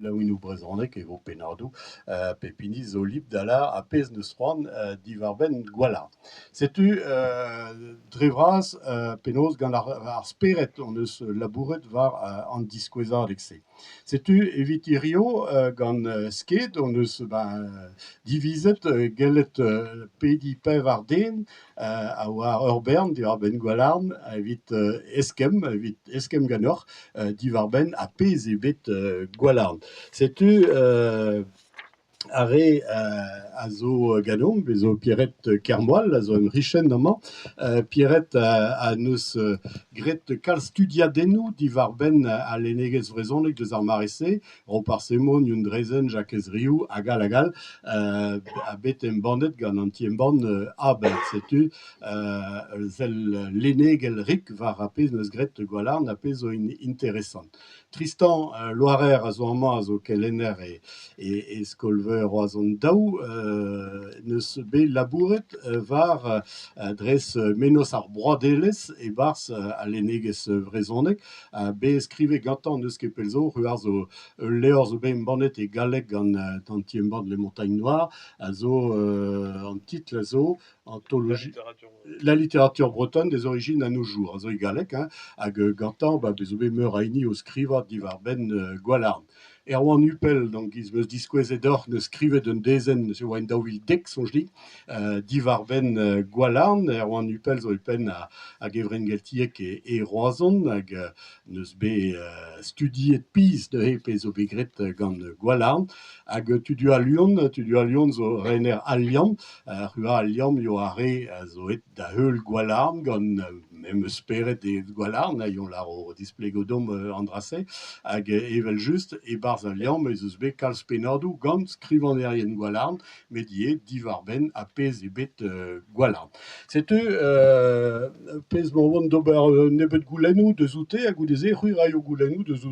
Kelaouennoù brezhonek e vo pennadoù, pep hini zo libr da lâr ar pezh 'neus c'hoant diwar-benn Gwalarn. Setu dre vras penaos gant ar spered hon eus labouret war an diskouezadeg-se. Setu evit hiziv gant Sked hon eus divizet gellet pediñ pevar den a oar ur bern diwar-benn Gwalarn evit eskemm, evit eskemm ganeoc'h diwar-benn ar pezh eo bet Gwalarn. Setu ar re a zo ganeomp, bez zo Pierrette Kermoal a zo em c'hichen amañ. Pierrette a neus graet kalz studiadennoù diwar-benn al lennegezh vrezhonek deus ar mare-se, Roparz Hemon, Yeun Drezen, Jakez Riou hag all hag all, ha bet embannet gant an ti-embann Aber. Setu ul sell lennegel rik war ar pezh 'neus graet Gwalarn, ar pezh zo interesant. Tristan Loarer a zo amañ, a zo kelenner e skol-veur Roazhon daou, 'neus bet labouret war dres mennozh ar broadelezh e-barzh al lennegezh vrezhonek. Bet skrivet gantañ n'eus ket pell zo, c'hwi zo ul levr zo bet embannet e galleg gant an ti-embann Les Montagnes Noires, a zo an titl a zo Anthologie La littérature bretonne des origines à nos jours, a zo e galleg, hein, hag gantañ ba, bez zo bet meur a hini o skrivañ diwar-benn Gwalarn. Erwan Hupel, donc, giz 'meus diskouezet deoc'h, 'neus skrivet un dezenn, se oa en 2010, soñj din, diwar-benn Gwalarn. Erwan Hupel zo e penn ar gevrenn geltiek e Roazhon hag 'neus bet studiet pizh neuze pezh zo bet graet gant Gwalarn. Hag Tudual Huon, Tudual Huon zo rener Al Liamm. C'hwi Al Liamm eo ar re a zo aet da heul Gwalarn gant memes spered e Gwalarn, ha eñ lâro displego deomp an dra-se. Hag evel-just, e-barzh Al Liamm ez eus bet kalz pennadoù gant skrivagnerien Gwalarn, met ivez diwar-benn ar pezh eo bet Gwalarn. Setu pezh 'mañ o vont d'ober un nebeud goulennoù deus oute ha goude-se c'hwi 'raio goulennoù deus